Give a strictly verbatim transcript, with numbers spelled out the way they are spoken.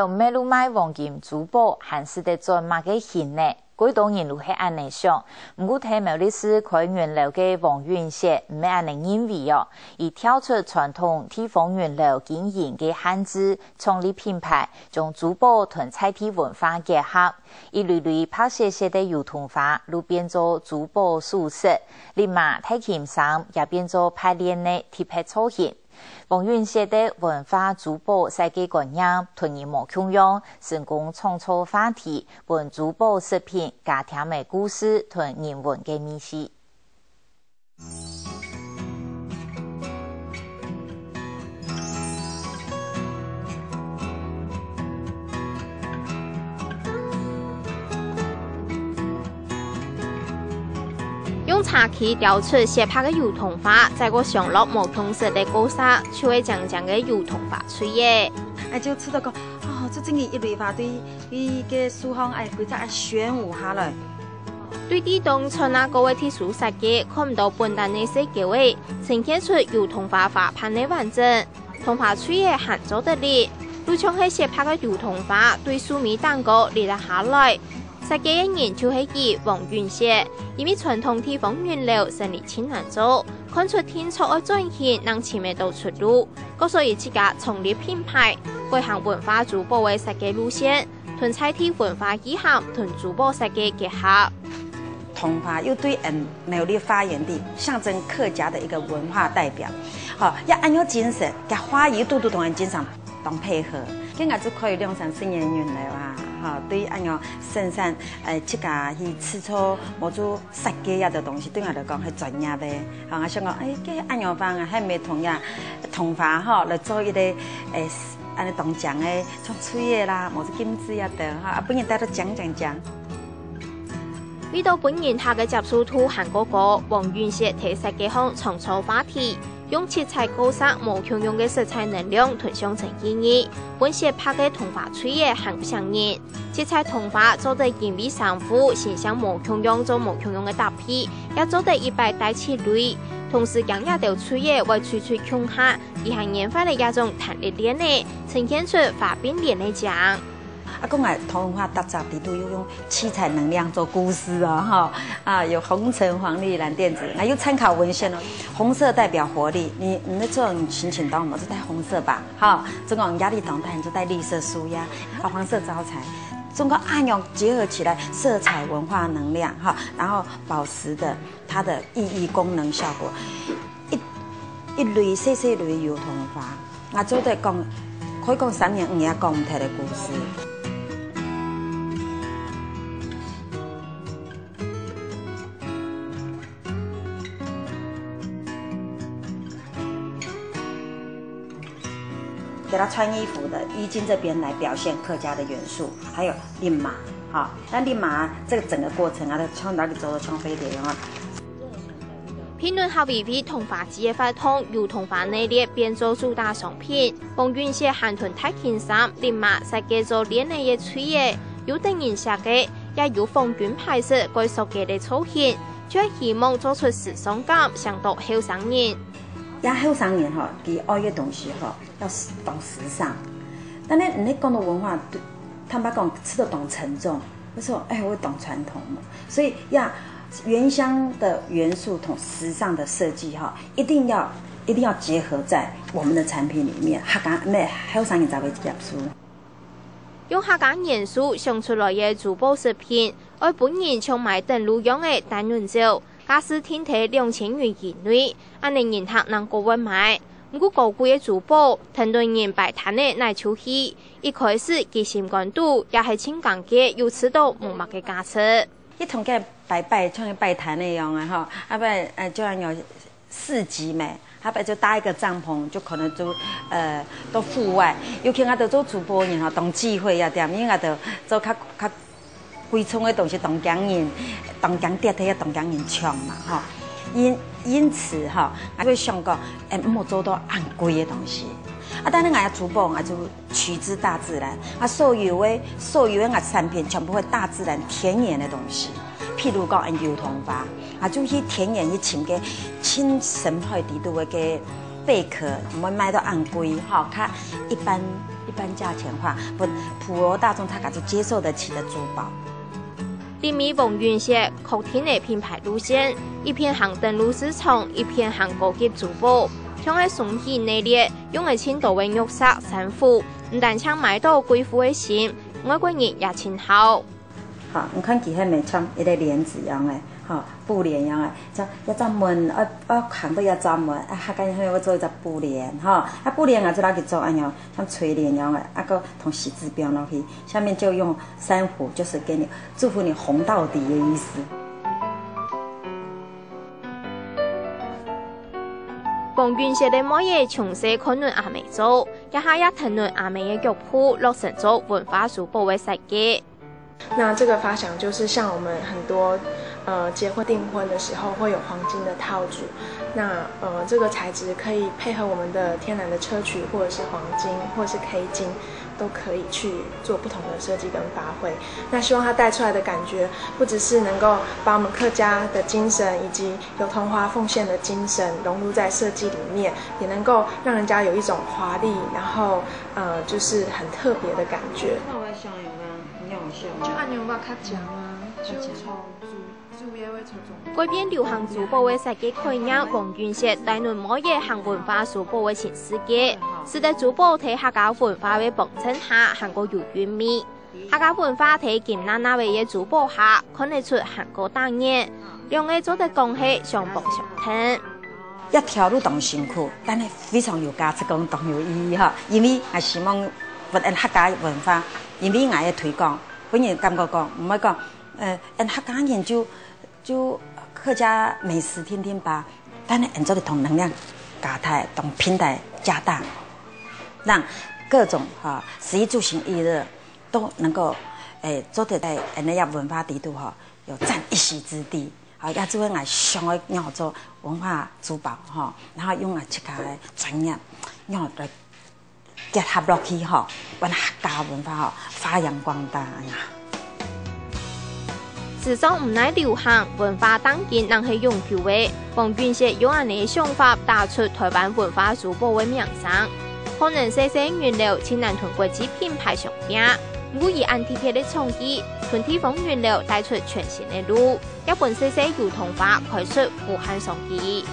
馬路賣黃金珠寶還使得賺麼个錢呢？ 蓋多人都係恁仔想，毋過在苗栗市開銀樓个黃允雪毋係恁仔認為哦。佢跳出傳統地方銀樓經營个限制，創立品牌，將珠寶同在地文化結合。一蕊蕊白雪雪个油桐花，就變做珠寶首飾，笠嫲、大襟衫也變做襻鍊个特別造型。 黃允雪个文化珠寶設計觀念同人無共樣，成功創造話題，分珠寶飾品加添了故事同人文个味緒。 用茶器雕出雪白个油桐花，再過上落無共色个構色，就係靚靚个油桐花碎仔。哎，就試著講，哦，這真个一蕊花對，對个樹項，哎，規隻愛旋舞下來。對地動穿啊高个特殊設計，看毋到本旦个細狗仔，呈現出油桐花花瓣个完整。 桐花碎仔還做得笠，就像係雪白个油桐花對樹尾頂高笠了下來。設計个人就係佢，黃允雪。因為傳統地方銀樓生理盡難做，看出定著愛轉型，正尋得到出路。故所以自家創立品牌，改行文化珠寶个設計路線，同在地文化意涵同珠寶設計結合。 桐花又對俺苗栗發源地，象徵客家的一個文化代表。好，要恁樣精神，該花語又堵堵同俺精神當配合。今日就可以兩三十年銀樓啊，哈，對恁樣生產，呃，自家去製作某種設計啊的東西，對我來講係專業的。好，我想講，哎，這恁樣方啊，還沒同樣桐花哈來做一個，哎，恁樣當靚的，像碎仔啦，某種金子啊的哈，啊，分人戴到靚靚靚。 為著分人客个接受度還過高，黃允雪在設計項創造話題，用七彩構色無共樣个色彩能量同象徵意義，分雪白个桐花碎仔還吸引人。七彩桐花做得因為衫褲形象無共樣做無共樣个搭配，也做得一擺戴七蕊。同時，驚這兜碎仔會碎碎共下，佢還研發了一種彈力鍊仔，呈現出花並聯个靚。 啊，講來桐花搭著裡肚又用七彩能量做故事哦，哈，啊，有紅橙黃綠藍靛紫，那又參考文獻哦。紅色代表活力，你，你在這種情景當中，就戴紅色吧，哈。中國壓力當大，你就戴綠色舒壓，啊，黃色招財。中國按鈕結合起來，色彩文化能量，哈，然後寶石的它的意義功能效果，一，一蕊細細蕊油桐花， 𠊎做得講，可以講三年五夜講毋忒个故事。給他穿衣服的衣襟這邊來表現客家的元素，還有笠嫲，好，那笠嫲這個整個過程啊，它從哪裡走的，從飛碟有沒有？ 評論客委會桐花季个活動，油桐花系列變做主打商品。黃允雪還同大襟衫、笠嫲設計做鍊仔个垂仔，有得人惜个，也有仿軍牌式改塑膠个造型，就係希望做出時尚感，唌著後生人。這後生人吼，佢愛个東西吼， 要時，當時尚。但係你講到文化，對，坦白講，試著當沉重。我說，哎，𠊎當傳統嘛。所以呀，原鄉的元素同時尚的設計哈，一定要，一定要結合在我們的產品裡面，客家，恁仔後生人才會接受。用客家元素想出來个珠寶飾品，愛分人像買等路樣仔單元走，價數定在兩千元以內，恁仔人客正過會買。 毋過高貴个珠寶，跈等人擺攤仔耐就去，一開始佢心肝肚也係盡感激有試著無麼个價值。一同个擺擺，像擺攤仔樣个吼，啊，擺，呃，就恁樣市集咩，啊，擺就搭一個帳篷，就可能就，呃，到戶外。尤其𠊎兜做珠寶个人吼，當忌諱這點，因為𠊎兜做較，較 貴重个東西當驚人，當驚跌忒，也當驚人搶嘛，吼。因，因此吼，𠊎會想講，哎，毋好做到恁貴个東西。啊，但是𠊎个珠寶，𠊎就取之大自然。啊，所有个，所有个𠊎產品全部會大自然天然个東西。譬如講，嗯，油桐花，啊，就去田園去尋个盡深海底肚个貝殼毋會賣到恁貴，吼，較一般一般價錢話，分普羅大眾大家都接受得起的珠寶。這位黃雲雪確定个品牌路線，一片行登陸市場，一片行高級珠寶，像係松喜系列，用个盡多个玉石珊瑚，毋單淨買到貴婦个心，外國人也盡好。 吼，你看佢係毋係像一個簾子樣个，吼，布簾樣个，像一扇門，愛愛行到一扇門，啊，客家人會做一隻布簾，吼，啊，布簾啊，就拿去做恁樣，像垂簾樣个，啊，个同喜字標落去，下面就用珊瑚，就是給你祝福你紅到底的意思。黃雲雪个妹仔從細看等阿姆做，這下也跈等阿姆个腳步，落身做文化珠寶个設計。 那這個發想就是像我們很多呃結婚訂婚的時候會有黃金的套組，那呃這個材質可以配合我們的天然的硨磲或者是黃金或者是K金，都可以去做不同的設計跟發揮。那希望它帶出來的感覺，不只是能夠把我們客家的精神以及油桐花奉獻的精神融入在設計裡面，也能夠讓人家有一種華麗，然後呃就是很特別的感覺。 你有想有嗎？你有想嗎？就恁樣會較靚啊，就從改變流行珠寶个設計概念，黃雲雪帶等妹仔行文化珠寶个新世界，使得珠寶在客家文化个幫襯下還過有韻味。客家文化在金娜娜个珠寶下看得出還過打眼，兩個做得講係相幫相𢯭。一條路當辛苦，但係非常有價值，講當有意義哈。因為𠊎希望分𠊎客家文化，因為𠊎个推廣，分人感覺講，毋會講，呃，𠊎客家人就就客家美食天天吧，但係𠊎做得同能量加大，同平台加大，讓各種哈食衣住行娛樂都能夠，誒，做得在𠊎个文化底肚哈有佔一席之地。 好，也就係𠊎想愛仰做文化珠寶吼，然後用𠊎自家个專業，仰來結合落去吼，分客家文化吼發揚光大呀。時尚毋奈流行，文化當今正係永久个。黃雲雪用恁樣个想法，打出台灣文化珠寶个名聲。可能細細銀樓盡難同國際品牌相比，毋過以恁特別个創意，同地方銀樓帶出全新个路。 也分細細油桐花開出無限商機。